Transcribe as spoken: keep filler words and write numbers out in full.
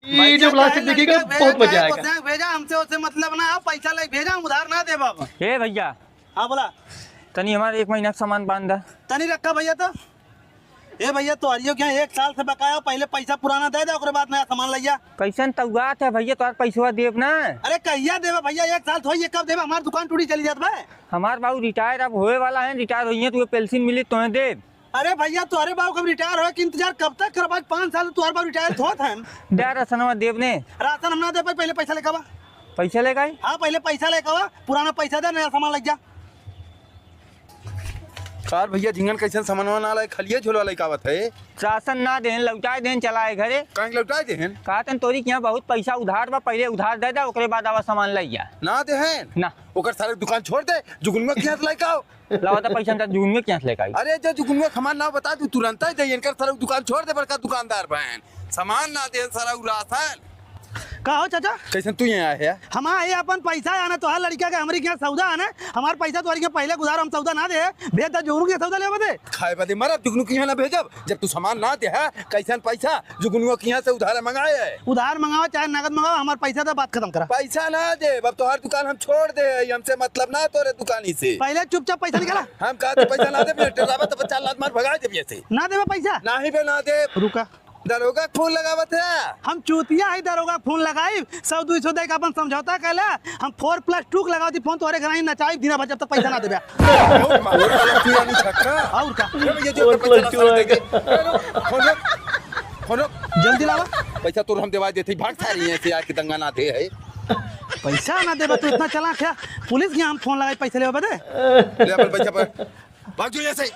ये जो plastic देखिएगा, बहुत मजा आएगा। भेजा, हमसे उसे मतलब ना, आप पैसा ले भेजा, हम उधार ना देब अब। ए भैया। हाँ, बोला। तनी हमार एक महीना क सामान बांध दा। तनी रखा भैया तो। ए भैया, तोहरियो के यहाँ एक साल से बकाया, पहिले पैसा पुराना दे दे, ओकरे बाद नया सामान लइया। कैसन तौगात है भैया, तोहार पैसवा देब ना। अरे कहिया देबे भैया, एक साल तो होइए, कब देबे? हमार दुकान टूटी चली जात बा। हमार बाबू retire अब होए वाला है, retire होइए तो pension मिली तोहे देब। अरे भैया, तोहरे बाबू कब retire होए के इंतजार कब तक करब? आज पाँच साल से तोहरे बाबू retire होत हैं। दे राशनवा देब ने। राशन हम ना दे पाई, पहिले पैसा लेके आवा। पैसा लेके आई? हाँ, पहिले पैसा लेके आवा, पुराना पैसा दे, नया सामान लइया। कार भैया, झिंगन कैसन सामानवा ना लाए, खलिए झोलवा लइके आवत है। राशन ना देहन, लौटाए देहन, चलाए घरे। काहे के लौटाए देहन? कहतन तोरी के यहाँ बहुत पैसा उधार बा, पहिले उधार दे दे, ओकरे बाद आवा सामान लइया। ना देहन? ना। ओकर सारे दुकान छोड़ दे, जुगनुआ के यहाँ से लइके आओ। लावा त पैसा त जुगनुआ के यहाँ से लइके आई। अरे, जो जुगनुआ के हमार नाव बता दू, तुरंत ही दे, इनकर सारे दुकान छोड़ दे, बड़का दुकानदार बहन। सामान ना देहन, सारा उ राशन। का हो चाचा? कैसन तू यहाँ आए है? हम आए अपन पैसा आना, तोहार लड़का के हमरी के यहाँ सौदा आना, हमार पैसा तोहरी के पहिले उधार, हम सौदा ना दे, भेज दा जुगनू के सौदा लेवे दे। खाए बदे मरब, जुगनू के यहाँ ना भेजब, जब तू सामान ना दे है, कैसन पैसा जुगनुआ के यहाँ से उधार मंगाए है? उधार मंगावा चाहे नगद मंगावा, हमार पैसा दे, बात खत्म करा। पैसा ना दे, अब तोहार दुकान हम छोड़ दे है, हमसे मतलब ना तोरे दुकानी से। पहिले चुपचाप पैसा निकाला। हम कहा तो पैसा ना दे, डरावा तो चार लात मार भगा दे ऐसे। ना देबे पैसा? नाही बे, ना दे। रुका। दरोगा के फोन लगावत है। हम चूतिया है, दरोगा के फोन लगाई, सौ दुई सौ दे के अपन समझौता कर ले। हम four plus two के लगावती फोन, तोहरे घर आई नचाई दिना भर, जब तक पैसा ना देबे। बहुत मार तू यानी छक्का। और का? ये भैया जो पैसा ना सारे दे दे। फोन रख, फोन रख। जल्दी लावा। पैसा तोर हम देवा देते, भाग सारी है से आके दंगा ना दे है। पैसा ना देबे तो इतना चालाक है, पुलिस के हम फोन लगाई, पैसा लेवे बदे। ले अपन पैसा पर। भाग जो यहाँ से।